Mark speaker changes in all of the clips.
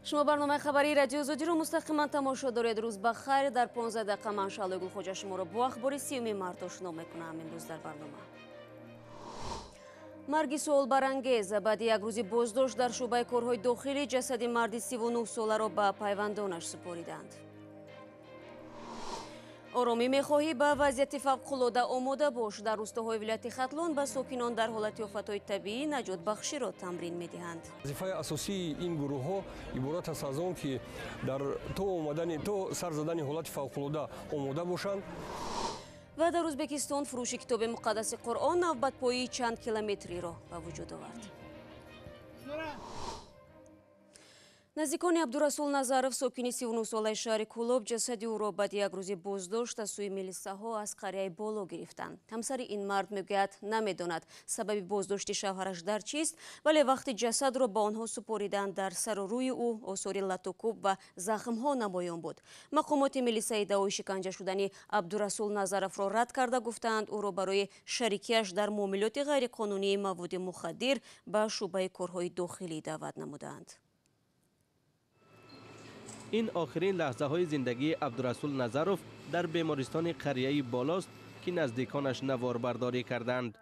Speaker 1: Шумо барномаи хабарии Радиои Озодиро мустақиман тамошо доред. Рӯз ба хайр. Дар 15 дақиқа ман Шаҳлои Гулхоҷа шуморо бо ахбори 30 март ошно мекунам. Имрӯз дар барнома: марги суолбарангез. Баъди як рӯзи боздошт дар шӯъбаи корҳои дохилӣ ҷасади марди 39 соларо ба пайвандонаш супориданд. Оромӣ мехоҳӣ, ба вазъияти фавқулода омода бош. Дар рӯстоҳои вилояти Хатлон ба сокинон дар ҳолати офатҳои табиӣ наҷотбахширо тамрин медиҳанд.
Speaker 2: Вазифаи асосии ин гурӯҳҳо иборат аст аз он, ки дар то омадани, то сар задани ҳолати фавқулода омода бошанд.
Speaker 1: Ва дар Ӯзбекистон фурӯши китоби муқаддаси Қуръон навбатпоии чанд километриро ба вуҷуд овард. Наздикони Абдурасул Назаров, сокини 39-солаи шаҳри Кӯлоб, ҷасади ӯро баъди як рӯзи боздошт аз сӯи милисаҳо аз қарияи Боло гирифтанд. Ҳамсари ин мард мегӯяд, намедонад, сабаби боздошти шавҳараш дар чист, вале вақти ҷасадро ба онҳо супориданд, дар сару рӯи ӯ осори латукӯб ва захмҳо намоён буд. Мақомоти милиса иддаои шиканҷа шудани Абдурасул Назаровро рад карда, гуфтаанд, ӯро барои шарикиаш дар муомилоти ғайриқонунии маводи мухаддир ба шӯъбаи корҳои дохилӣ даъват намудаанд.
Speaker 3: Ин охирин лаҳзаҳои зиндагии Абдурасул Назаров дар бемористони қарияи Болост, ки наздиконаш наворбардорӣ карданд.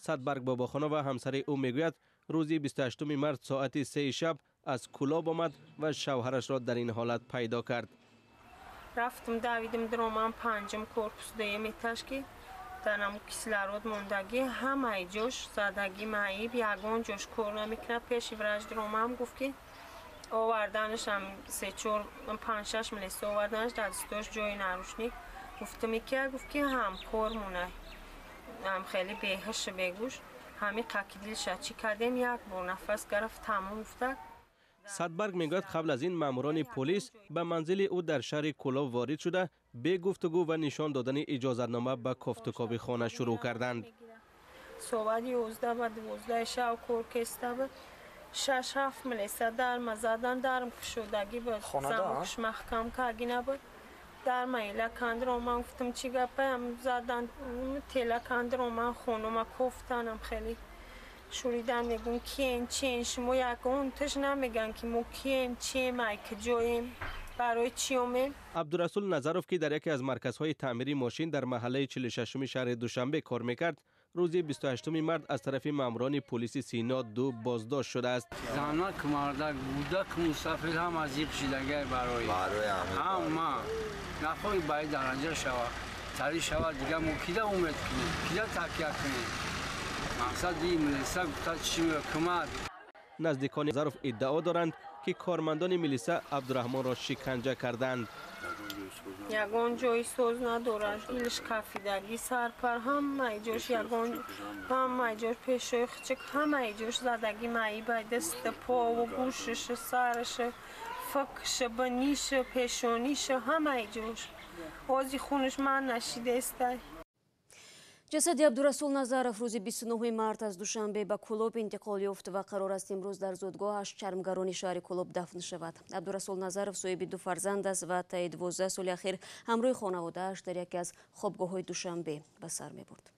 Speaker 3: Садбарг Бобохонова, ҳамсари ӯ, мегӯяд, рӯзи 28 март соати 3 шаб аз Кӯлоб омад ва шавҳарашро дар ин ҳолат пайдо кард.
Speaker 4: Рафтум, давидим, диромам, панҷум корпус, дуюм этаж, ки дарам кислород мондагӣ, ҳамаи ҷош задагӣ, маиб, ягон ҷош кор намекунад. Пеши врач диромам, гуфт, ки оварданашам се-чор, панҷ-шаш милиса оварданаш, дар дастош ҷои наручник. Гуфтам, ки гуфт, ки ҳамкор монай, ҳам хеле беҳуш, бегӯш, ҳами қаки дилша чӣ кардем, як бор нафас гирифт, тамом, гуфта.
Speaker 3: Садбарг мегӯяд, қабл аз ин маъмурони полис ба манзили ӯ дар шаҳри Кӯлоб ворид шуда, бегуфтугӯ ва нишон додани иҷозатнома ба кофтукоби хона шурӯъ карданд.
Speaker 4: Соати 11 ба 12 шав кор кеста буд, шаш ҳафт милиса дарма задан, дарм кушодагӣ буд, замокш маҳкам карги набуд. Дарма ила кандро, ман гуфтам, чӣ гапаям, задан тела кандро, ман хонума кофтанам, хеле шуридан, мегӯм, киен, чиен шумо? Ягон таш намеган, ки мо кием, чием, ай куҷоем, барои чӣ омем.
Speaker 3: Абдурасул Назаров, ки дар яке аз марказҳои таъмири мошин дар маҳаллаи 46-уми шаҳри Душанбе кор мекард, рӯзи 28 март аз тарафи маъмурони полиси Сино ду боздошт шудааст.
Speaker 5: Занак, мардак, кӯдак, мусафир, ҳама зиқ шидагай барои ҳама нахоҳи ба ин дараҷа шава, тарӣ шава. Дига мо кида умед кунем, кида такя кунем? Мақсади милиса гуфта чӣ кӯмак.
Speaker 3: Наздикони Назаров иддао доранд, ки кормандони милиса Абдураҳмонро шиканҷа карданд.
Speaker 4: Ягон ҷои соз надорад, дилш кафидагӣ, сарпар, ҳамаи ҷош, ягон ҳамаи ҷош, пешои хичик, ҳамаи ҷош задагӣ, маиба, даста, пову, гӯшаш, сараш, фикш, биниш, пешониш, ҳамаи ҷош ози хунаш ман нашидестай.
Speaker 1: Ҷасади Абдурасул Назаров рӯзи 29 март аз Душанбе ба Кӯлоб интиқол ёфт ва қарор аст, имрӯз дар зодгоҳаш, Чармгарони шаҳри Кӯлоб, дафн шавад. Абдурасул Назаров соҳиби ду фарзанд аст ва таи 12 соли ахир ҳамроҳи хонаводааш дар яке аз хобгоҳҳои Душанбе ба сар мебурд.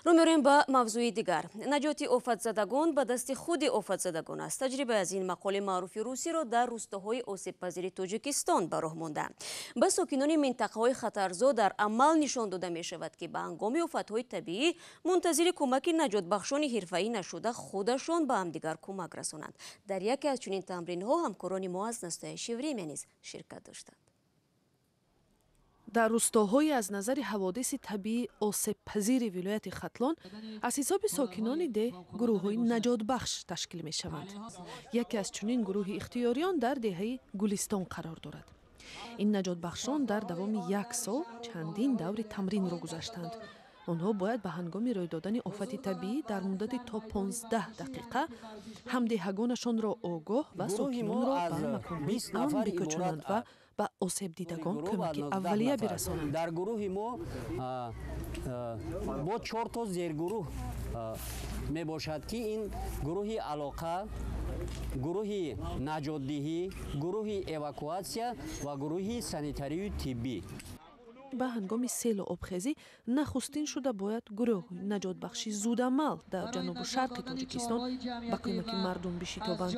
Speaker 1: Рӯ меорем ба мавзӯи дигар. Наҷоти офатзадагон ба дасти худи офатзадагон аст. Таҷриба аз ин мақоли маъруфи русиро дар рӯстоҳои осебпазири Тоҷикистон ба роҳ мондаанд. Ба сокинони минтақаҳои хатарзо дар амал нишон дода мешавад, ки ба ҳангоми офатҳои табиӣ мунтазири кӯмаки наҷотбахшони ҳирфаӣ нашуда, худашон ба ҳамдигар кӯмак расонанд. Дар яке аз чунин тамринҳо ҳамкорони мо аз «Настоящее время» низ ширкат доштанд.
Speaker 6: Дар рӯстоҳои аз назари ҳаводиси табиӣ осебпазири вилояти Хатлон аз ҳисоби сокинони деҳ гурӯҳҳои наҷотбахш ташкил мешаванд. Яке аз чунин гурӯҳи ихтиёриён дар деҳаи Гулистон қарор дорад. Ин наҷотбахшон дар давоми як сол чандин даври тамринро гузаштанд. Онҳо бояд ба ҳангоми рӯй додани офати табиӣ дар муддати то 15 дақиқа ҳамдеҳагонашонро огоҳ ва сокинонро ба маконҳои амн бикӯчонанд ва ба осебдидагон кӯмаки аввалия бирасонанд.
Speaker 7: Дар гурӯҳи мо бо чорто зергурӯҳ мебошад, ки ин гурӯҳи алоқа, гурӯҳи наҷотдиҳӣ, гурӯҳи эвакуатсия ва гурӯҳи санитарию тиббӣ.
Speaker 6: Ба ҳангоми селу обхезӣ нахустин шуда бояд гурӯҳҳои наҷотбахши зудамал дар ҷанубу шарқи Тоҷикистон ба кӯмаки мардум бишитобанд.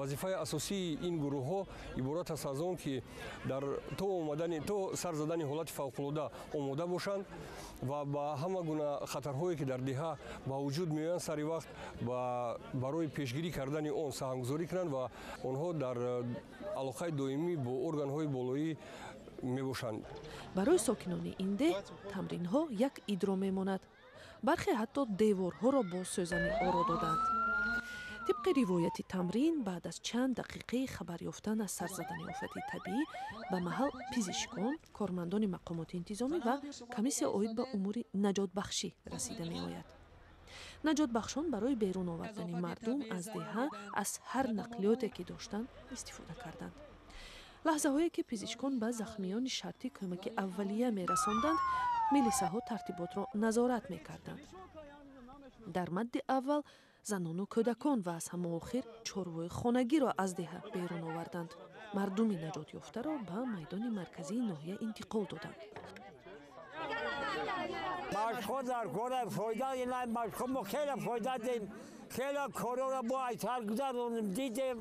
Speaker 2: Вазифаи асосии ин гурӯҳҳо иборат аст аз он, ки дар то омадани, то сар задани ҳолати фавқулода омода бошанд ва ба ҳама гуна хатарҳое, ки дар деҳа ба вуҷуд меоянд, сари вақт барои пешгирӣ кардани он саҳмгузорӣ кунанд ва онҳо дар алоқаи доимӣ бо органҳои болоӣ мебошанд.
Speaker 6: Барои сокинони ин деҳ тамринҳо як идро мемонад. Бархе ҳатто деворҳоро бо сӯзанӣ оро доданд. Тибқи ривояти тамрин, баъд аз чанд дақиқаи хабар ёфтан аз сар задани офати табиӣ ба маҳал пизишкон, кормандони мақомоти интизомӣ ва комиссия оид ба умури наҷотбахшӣ расида меояд. Наҷотбахшон барои берун овардани мардум аз деҳа аз ҳар нақлиёте, ки доштанд, истифода карданд. Лаҳзаҳое ки пизишкон ба захмиёни шартӣ кӯмаки аввалия мерасонданд, милисаҳо тартиботро назорат мекарданд. Дар мадди аввал занону кӯдакон ва аз ҳама охир чорвои хонагиро аз деҳа берун оварданд. Мардуми наҷотёфтаро ба майдони марказии ноҳия интиқол доданд.
Speaker 8: Машқҳо дар кора фоида, ина машқҳо мо хеле фоида дидем, хеле корора бо айтар гузаронем, дидем,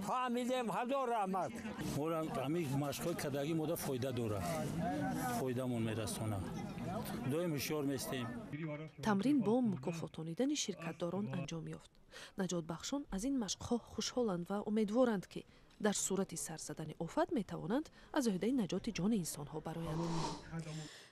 Speaker 8: фаҳмидем, ҳазор раҳмат.
Speaker 9: Моро ҳамин машқҳои кардагӣ мода фоида дорад, фоидамон мерасонад, доим ҳушёр местем.
Speaker 6: Тамрин бо мукофотонидани ширкатдорон анҷом ёфт. Наҷотбахшон аз ин машқҳо хушҳоланд ва умедворанд, ки дар сурати сар задани офат метавонанд аз ӯҳдаи наҷоти ҷони инсонҳо бароянд.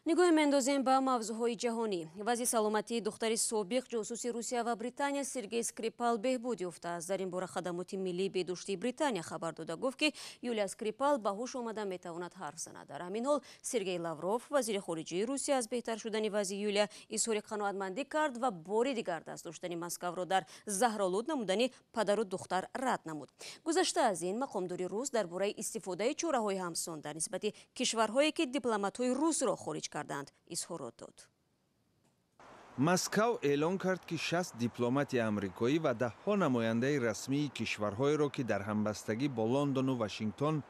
Speaker 1: Нигоҳе меандозем ба мавзӯъҳои ҷаҳонӣ. Вазъи саломатии духтари собиқ ҷосуси Русия ва Британия Сергей Скрипал беҳбуд ёфтааст. Дар ин бора хадамоти миллии беҳдоштии Британия хабар дода, гуфт, ки Юлия Скрипал ба ҳуш омада, метавонад ҳарф занад. Дар ҳамин ҳол Сергей Лавров, вазири хориҷии Русия, аз беҳтар шудани вазъи Юлия изҳори қаноатмандӣ кард ва бори дигар даст доштани Москавро дар заҳролуд намудани падару духтар рад намуд. Гузашта аз ин, мақомдори рус дар бораи истифодаи чораҳои ҳамсон дар нисбати кишварҳое, ки дипломатҳои русро хориҷ карданд, изҳорот дод.
Speaker 10: Москав эълон кард, ки 60 дипломати амрикоӣ ва даҳҳо намояндаи расмии кишварҳоеро, ки дар ҳамбастагӣ бо Лондону Вашингтон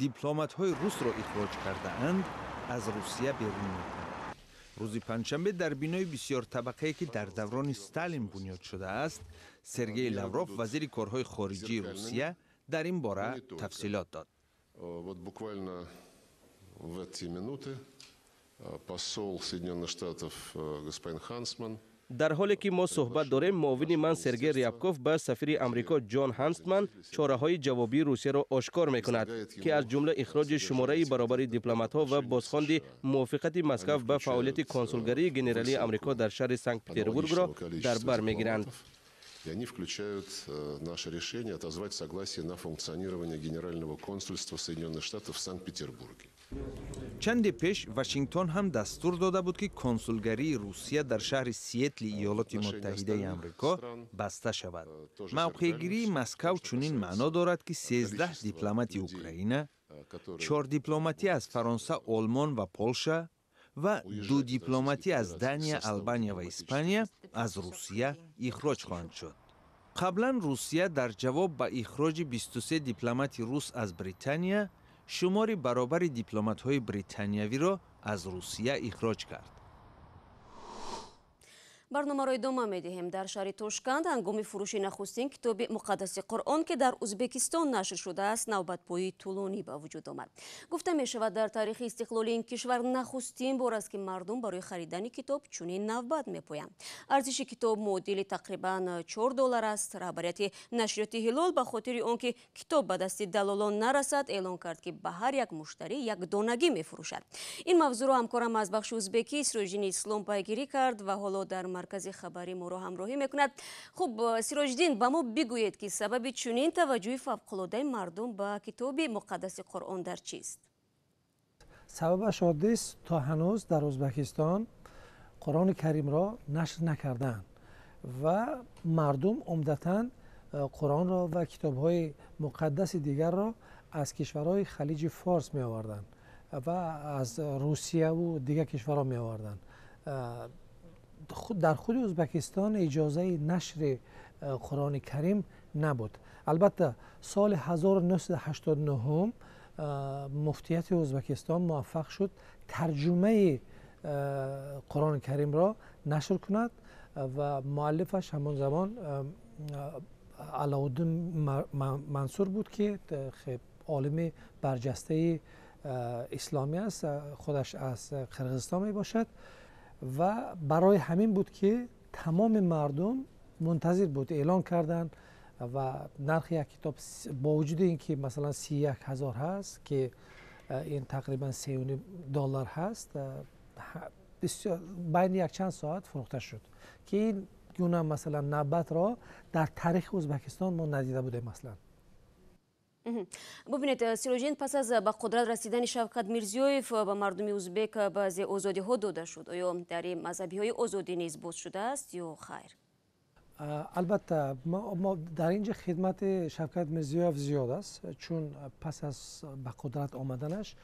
Speaker 10: дипломатҳои русро ихроҷ кардаанд, аз Русия берун мекунад. Рӯзи панҷшанбе дар бинои бисёртабақае, ки дар даврони Сталин бунёд шудааст, Сергей Лавров, вазири корҳои хориҷии Русия, дар ин бора тафсилот дод.
Speaker 11: Вот буквально в эти минуты посол Соединенных Штатов господин Хансман
Speaker 3: Дар ҳоле ки мо суҳбат дорем, муовини ман Сергей Рябков ба сафири Амрико Ҷон Ҳанстман чораҳои ҷавобии Русияро ошкор мекунад, ки аз ҷумла ихроҷи шумораи баробари дипломатҳо ва бозхонди мувофиқати Москав ба фаъолияти консулгарии генералии Амрико дар шаҳри Санкт Петербургро дар бар мегиранд.
Speaker 11: И они включают наше решение отозвать согласие на функционирование Генерального консульства Соединенных Штатов в Санкт-Петербурге.
Speaker 10: Чанде пеш Вашингтон ҳам дастур дода буд, ки консулгарии Русия дар шаҳри Сиэтли Иёлоти Муттаҳидаи Амрико баста шавад. Мавқеъгирии Москав чунин маъно дорад, ки 13 дипломати Украина, чор дипломатӣ аз Фаронса, Олмон ва Полша ва ду дипломатӣ аз Дания, Албания ва Испания аз Русия ихроҷ хоҳанд шуд. Қаблан Русия дар ҷавоб ба ихроҷи 23 дипломати рус аз Британия шумори баробари дипломатҳои британиявиро аз Русия ихроҷ кард.
Speaker 1: Барномаро идома медиҳем. Дар шаҳри Тошканд ҳангоми фурӯши нахустин китоби муқаддаси Қуръон, ки дар Узбекистон нашр шудааст, навбатпоии тӯлонӣ ба вуҷуд омад. Гуфта мешавад, дар таърихи истиқлоли ин кишвар нахустин бор аст, ки мардум барои харидани китоб чунин навбат мепоянд. Арзиши китоб муодили тақрибан 4 доллар аст. Раҳбарияти нашриёти Ҳилол ба хотири он ки китоб ба дасти далолон нарасад, эълон кард, ки ба ҳар як муштарӣ як донагӣ мефурӯшад. Ин мавзӯъро ҳамкорам аз бахши узбекӣ Сироҷиддини Ислом пайгирӣ кард ва ҳоло дар маркази хабарӣ моро ҳамроҳӣ мекунад. Хуб, Сироҷиддин, ба мо бигӯед, ки сабаби чунин таваҷҷӯҳи фавқулодаи мардум ба китоби муқаддаси Қуръон дар чист?
Speaker 12: Сабабаш оддист: то ҳанӯз дар Ӯзбекистон Қуръони Каримро нашр накардаанд ва мардум умдатан Қуръонро ва китобҳои муқаддаси дигарро аз кишварҳои Халиҷи Форс меоварданд ва аз Русияву дигар кишварҳо меоварданд. Дар худи Ӯзбекистон иҷозаи нашри Қуръони Карим набуд. Албатта, соли 1989 муфтияти Узбекистон муваффақ шуд тарҷумаи Қуръони Каримро нашр кунад ва муаллифаш ҳамон замон Алоуддин Мансур буд, ки олими барҷастаи исломӣ аст, худаш аз Қирғизистон мебошад ва барои ҳамин буд, ки тамоми мардум мунтазир буд, эълон карданд ва нархи як китоб бо вуҷуди ин ки масалан 31 ҳазор ҳаст, ки ин тақрибан $3.5 ҳаст, байни якчанд соат фурӯхта шуд, ки ин гуна масалан навбатро дар таърихи Узбекистон мо надида будем аслан.
Speaker 1: Бубинед, Сироҷиддин, пас аз ба қудрат расидани Шавкат Мирзиёев ба мардуми узбек баъзе озодиҳо дода шуд. Оё дар мазҳабиҳои озодӣ низ боз шудааст ё хайр?
Speaker 12: Албатта, мо дар инҷа хидмати Шавкат Мирзиёев зиёд аст, чун пас аз ба қудрат омаданаш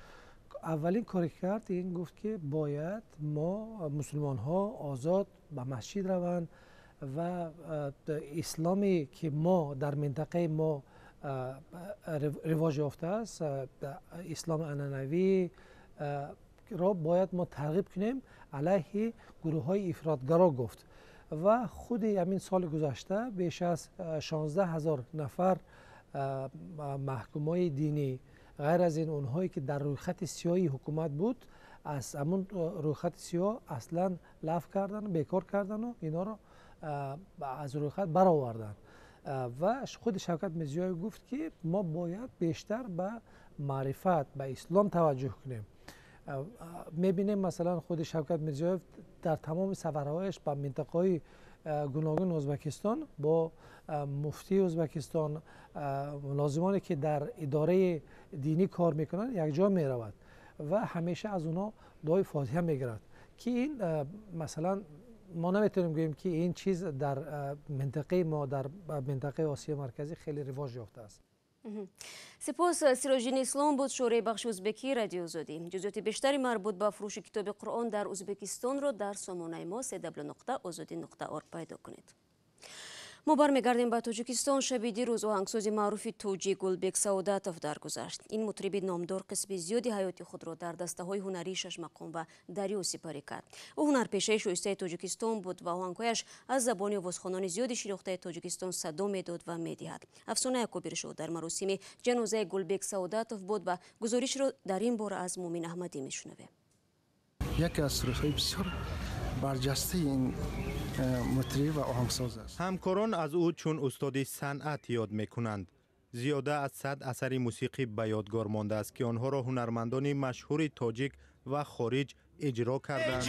Speaker 12: аввалин коре кард ин гуфт, ки бояд мо мусулмонҳо озод ба масҷид раванд ва исломе ки мо дар минтақаи мо ривоҷ ёфтааст, исломи анъанавӣ ро бояд мо тарғиб кунем алайҳи гурӯҳҳои ифротгаро гуфт. Ва худи ҳамин соли гузашта беш аз 16 ҳазор нафар маҳкумҳои динӣ, ғайр аз ин онҳое ки дар рӯйхати сиёҳи ҳукумат буд, аз ҳамун рӯйхати сиёҳ аслан лаф кардан, бекор кардану инҳоро аз рӯйхат бароварданд. Ва худи Шавкат Мирзиёев гуфт, ки мо бояд бештар ба маърифат, ба ислом таваҷҷӯҳ кунем. Мебинем, масалан, худи Шавкат Мирзиёев дар тамоми сафарҳояш ба минтақаҳои гуногуни Узбекистон бо муфтии Узбекистон, мулозимоне ки дар идораи динӣ кор мекунанд, якҷо меравад ва ҳамеша аз онҳо дуои фотиҳа мегирад, ки ин масалан мо наметавонем гӯем, ки ин чиз дар минтақаи мо, дар минтақаи Осиёи Марказӣ хеле ривоҷ ёфтааст.
Speaker 1: Сипос. Сироҷиддин Ислом буд, шӯрои бахши узбекии Радиои Озодӣ. Ҷузъиёти бештари марбут ба фурӯши китоби Қуръон дар Узбекистонро дар сомонаи мо cw.ozodi.org пайдо кунед. Мо бармегардем ба Тоҷикистон. Шаби дирӯз оҳангсози маъруфи тоҷик Гулбек Саодатов даргузашт. Ин мутриби номдор қисми зиёди ҳаёти худро дар дастаҳои ҳунарии Шашмақом ва Дарё сипарӣ кард. Ӯ ҳунарпешаи шоистаи Тоҷикистон буд ва оҳангҳояш аз забони овозхонони зиёди шинохтаи Тоҷикистон садо медод ва медиҳад. Афсона Якубиршо дар маросими ҷанозаи Гулбек Саодатов буд ва гузоришро дар ин бора аз Мумин Аҳмадӣ мешунавем.
Speaker 13: Яке аз сурудҳои бисёр барҷастаи ин мутриб ва оҳангсоз аст.
Speaker 14: Ҳамкорон аз ӯ чун устоди санъат ёд мекунанд. Зиёда аз 100 асари мусиқӣ ба ёдгор мондааст, ки онҳоро ҳунармандони машҳури тоҷик ва хориҷ иҷро карданд.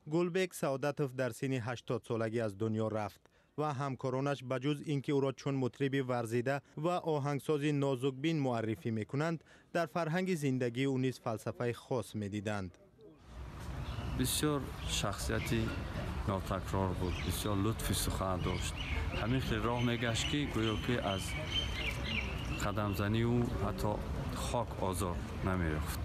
Speaker 14: Гулбек Саодатов дар синни 80-солагӣ аз дунё рафт ва ҳамкоронаш ба ҷуз ин ки ӯро чун мутриби варзида ва оҳангсози нозукбин муаррифӣ мекунанд, дар фарҳанги зиндагии ӯ низ фалсафаи хос медиданд.
Speaker 15: Бисёр шахсияти нотакрор буд, бисёр лутфи сухан дошт. Ҳамин хел роҳ мегашт, ки гӯё ки аз қадамзании ӯ ҳатто хок озор намеёфт.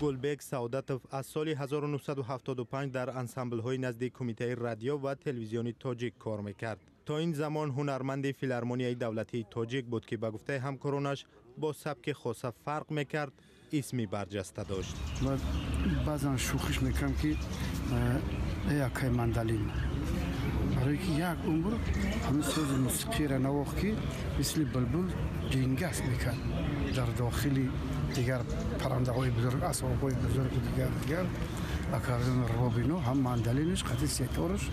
Speaker 14: Гулбек Саодатов аз соли 1975 дар ансамблҳои назди Кумитаи радио ва телевизиони тоҷик кор мекард. То ин замон ҳунарманди Филармонияи давлатии тоҷик буд, ки ба гуфтаи ҳамкоронаш бо сабки хоса фарқ мекард, исми барҷаста дошт.
Speaker 13: Баъзан шӯхиш мекунам, ки якай мандалин, барое ки як умр ҳамин сози мусиқиро навохт, ки мисли булбул ҷингас мекард дар дохили дигар паррандаҳои бузург, асбобҳои бузургу дигар дигар, аккордеон, рубоб, ҳам мандалинаш қати сетораш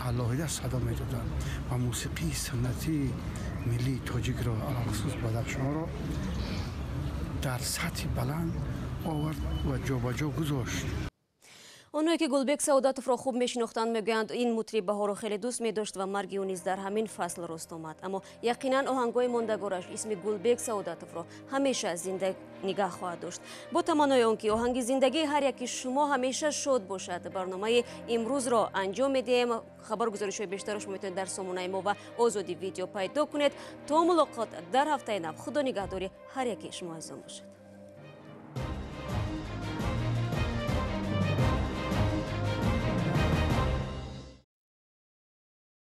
Speaker 13: алоҳида садо медоданд ва мусиқии суннатии миллии тоҷикро, алалхусус Бадахшонро, дар сатҳи баланд овард ва ҷобаҷо гузошт.
Speaker 1: Онҳое ки Гулбек Саодатовро хуб мешинохтанд, мегӯянд, ин мутриб баҳорро хеле дӯст медошт ва марги ӯ низ дар ҳамин фасл рост омад. Аммо яқинан оҳангҳои мондагораш исми Гулбек Саодатовро ҳамеша зинда нигаҳ хоҳад дошт. Бо таманнои он ки оҳанги зиндагии ҳар яки шумо ҳамеша шод бошад, барномаи имрӯзро анҷом медиҳем. Хабару гузоришҳои бештарро шумо метавонед дар сомонаи мо ва Озодӣ Видео пайдо кунед. То мулоқот дар ҳафтаи нав, Худо нигаҳдори ҳар яки шумо азизон бошад.